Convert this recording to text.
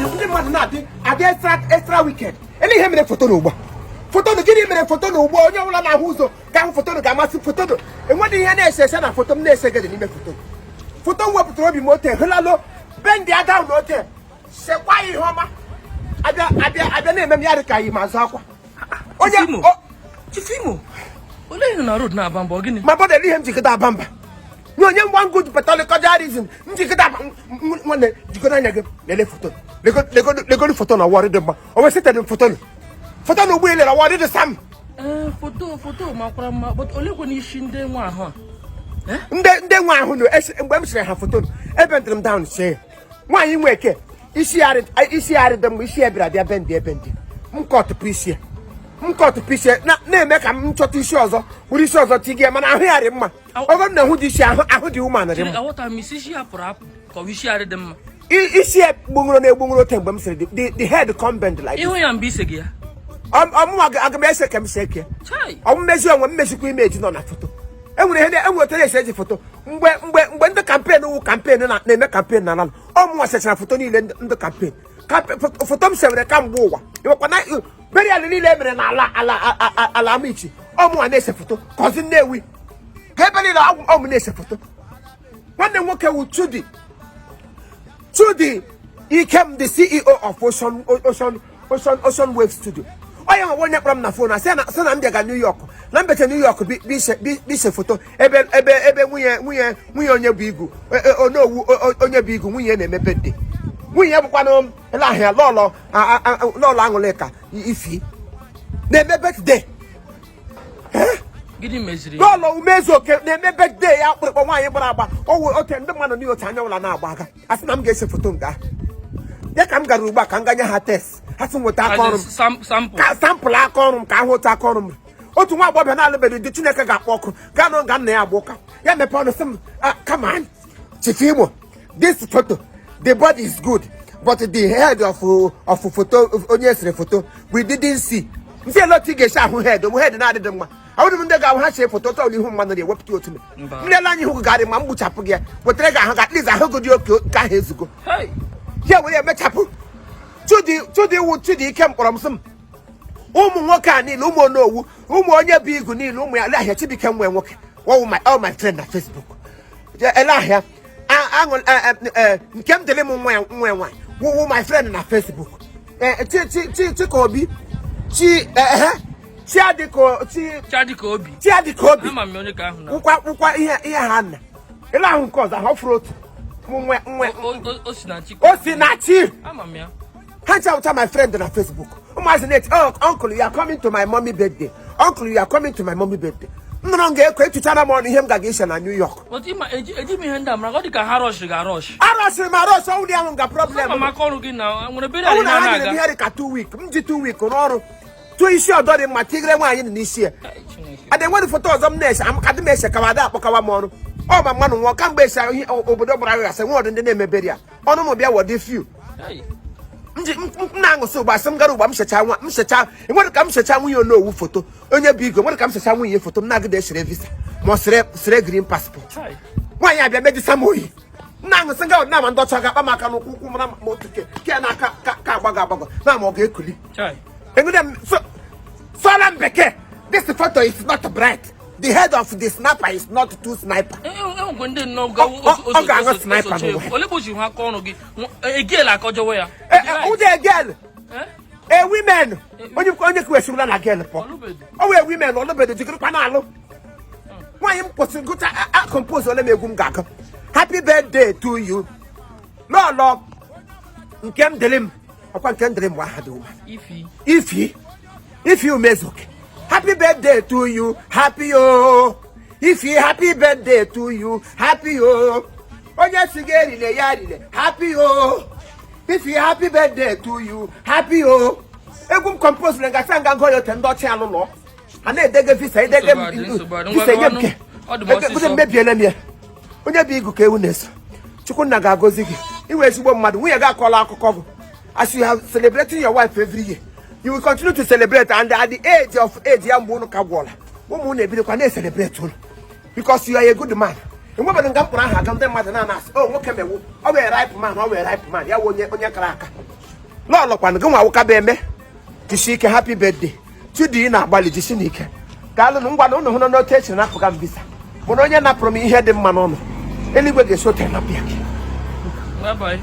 Ndị mmadụ na-adị adị extra extra wicked. Ele ihe mere foto n'ugbu a? Foto nụ, gịnị mere foto n'ugbu a? Onye ọbụla na-ahụ ụzọ ga-ahụ foto nụ, ga-amasị foto nụ. Enweghị ihe na-ese ese na foto m na-ese gị dị n'ime foto. Foto m wepụtara obi m ote hụlalụ bend ya down ote sekwa ya ihe ọma, abịa abịa abịa na-eme m ya dị ka yi m azụ akwa onye. Chief Imo. Chief Imo, olee ihe na road na-aba mba, ọ gịnị? Ma brother, ihe m jikọta aba mba nye onye m, one good pathological reason m jikọta aba. Nwanne, jikọta anya gị lele foto, legodo foto na wọrị dị mma. O wee setere m foto nụ, foto na ụgbọ elere wọrị dị sam. Ee, foto makwara mma, but olekwa n'isi ndị nwe ahụ a? Ndị nwe ahụ nụ mgbe m sịrị ha foto nụ, ebendịrị m down see nwaanyị nwe eke isi ya isi ya dị mgbe isi ya bịara bịa bend ebend. M kọtụpụ isi ya, m kọtụpụ isi ya na-eme ka m chọta isi ọzọ, were isi ọzọ tigie ya, mana ahụ ya dị mma. Ọgọ m na ahụ dị isi ahụ dị umeala dị mma. Aghọtara m, isi ya pụrụ apụ ka ọ bụ isi ya dị mma? Isi ya gbuṅụrụ na-egbuṅụrụ ote mgbe m sịrị the head come bend like this. Ịhụ ya mgbe ise gị ya? Ọmụnwa aga m ese ka m si eke. Chai! Ọ mmezi onwe m mezikwa imeji nọ na foto. Enwere ihe enwere otu esi eji foto. Mgbe ndị campaign wụ campaign na-eme campaign na ala, ọmụnwa sechara foto niile ndị campaign. Foto m sewere kamgbe ụwa ịwekwa na burial niile e mere n'ala ala Amichi, ọmụnwa na-ese foto kọzi Nnewi ka ebe niile ọmụ na-ese foto. Nwanne m nwoke wụ Chudi, Chudi Ikem, the CEO of Ocean Wave Studio. Onye nwe onye kpọrọ m na phone asị na m bịaga New York, na mbeche New York bise foto ebe nwunye onye bụ igu onowu onye bụ igu nwunye na-eme birthday. Nwunye bụkwanụ ele ahịa lọlọ lọlọ Aṅụlịka Ifi na-eme birthday. Gịnị meziri ya? Lọlọ Umezuoke na-eme birthday ya, akpụrụkpọ nwaanyị gbara agba ọwụ ote ndị mmadụ n'ihi otu anya ụla na-agba aga, asị na m ga-ese foto nga ahụ. Ya ka m gara ugbu a ka m ganye ha test, ha sị m nweta aka ọrụ m. Sample. Ka sample aka ọrụ m ka ahụ otu aka ọrụ m. Otu nwa agbọghọbịa na-alụbeghị di, Chineke ga-akpọ ọkụ, gaa nọ nga nna ya agba ụka, ya mepee ọnụ sị m, "Ah, come on, Chief Imo, this photo, the body is good, but the head of photo, onye esere foto, we didn't see." Nsị ele otu ị ga-esi ahụ head bụ head na-adịghị mma. Ahụrụ m ndị ga-ahụ ha see foto tọọlụ ihu mmadụ na-ewepụta otu. Mba. Nlele anya ihu gị garị ma m gbuchapụ gị ya, wetara gị ahụ gị, at least ahụ gị dị oke ka ahụ ezugo. Hey! Ya were emechapụ. Chudi, Chudi wụ Chudi Ike mkpọrọ m sị m ụmụ nwoke a niile, ụmụ onowu, ụmụ onye bụ igu niile, ụmụ ya ele ahịa Chibuike nwe nwoke wọwụ my all my friend na Facebook. Ele ahịa aṅụ nke m dịrị m nwa ya nwaanyị wụwụ my friend na Facebook. Chi chi chi Chikaobi chi ehe chi adịka chi. Chadika Obi. Chi adịka Obi. Ama m onye ka ahụ na. Nwụkwa ihe ha nna ele ahụ nke ọzọ ahụ fụrụ otu nwe nwe. O si na chi. O si na chi. Ama m ya. Ha ncha ụcha my friend na Facebook. Ụmụazị na-eti, "Oh uncle, you are coming to my mommy birthday. Uncle, you are coming to my mommy birthday." M nọrọ nga ekwe etuchara m ọnụ ihe m gaga ishe na New York. But ịma eji m ihe ndị a mara, ọ dị ka ha rush ga-arush. Arọsịrị m arọsị ọnwụ ya ahụ nga problem. Ama m aka ọrụ gị na nwere bere Ọnwụ na ha nyere m na-aga. Ihe dị ka 2 week, m ji 2 week rụọ ọrụ tụọ isi ọdọ dị mma tigere nwaanyị nọ n'isi ya. Hey, Chineke. Ada enwere foto ọzọ m na-ese ka dị m ese kawa ada akpọkawa m ọrụ ọ ma mmanụ nwụọ kamgbe ese ihe obodo gbara aghasị nwe ọdụ ndị na-emebere ya ọnụ m bịa wọdị few. Hey. M ji m na-aṅụsị ụgba sị m gara ugba m secha nwa m secha enwere ka m secha nwunye onowu foto onye bụ igwe nwere ka m secha nwunye foto m na-agịda esere visa ma ọ sere green passport. Chai. Nwaanyị abịa mejisa m oyi, m na-aṅụsị nga na ma ndị ọcha ga-akpa m aka n'ụkwụ ụkwụ mara ma otu ke na-aka ka agbagọ agbagọ na ma ọ ga-ekuli. Chai. Enwere m sọla m bekee, "This photo is not bright. The head of the sniper is not too sniper." Enwekwe ndị nnọọ ga Ọ ga-aṅụ sniper n'ụwa. Ole bụ ji hụ aka ọrụ gị egiela akọjọwa ya? Ụdị a girl. Eh? A women onye kwesịrịla na girl pọ. Ọlụbedo. O wee women ọlụbedo jikọrọkwa na-alụ nwaanyị m kwụsịrị gụcha a compose ole m egwu m ga-agụ, "Happy birthday to you, lọlọ nke m dịrị m." Ọkwa nke m dịrị m bụ aha dị ụma. Ifi. Ifi, Ifi Umezuoke, happy birthday to you, happy o Ifi, happy birthday to you, happy o onye si gị erile ya rile, happy o Ifi, happy birthday to you, happy o. Egwu m compose ngasị nga ngọ ya ote ndị ọcha alụlọ ha na-edege visa edege m. Nsogbu adị, nsogbu adị. Visa nye m ke. Ọ dị m ọsịsọ. Mmebiela m ya. Onye bụ igu ka ewu na-eso. Chukwunna ga-agọzi gị inwe ezigbo mmadụ. Nwunye gị akọla akụkọ gị. As you have celebrating your wife every year, you will continue to celebrate, and at the age of age ya mgbe unu ka gwọla ụmụ unu ebidokwa na-ecelebrate unu, because you are a good man. Enwebeghị nga mkpụrụ aha aga ndị mmadụ na-ana asị, "O nwoke mewu ọ wee ripe man, ọ wee ripe man." Ya wụ onye kara aka. Lọlọkwanụ gị nwa awụkaba eme. Jisi ike, happy birthday. Chudi, ị na-agbalị, jisi n'ike. Daalụnụ. Ngwa na ụnụ hụrụ n'otu esi napụga m visa, mụrụ onye napụrụ m ihe dị mma n'ụlọ, eluigwe ga-esi otu napụ ya gị. Bye bye.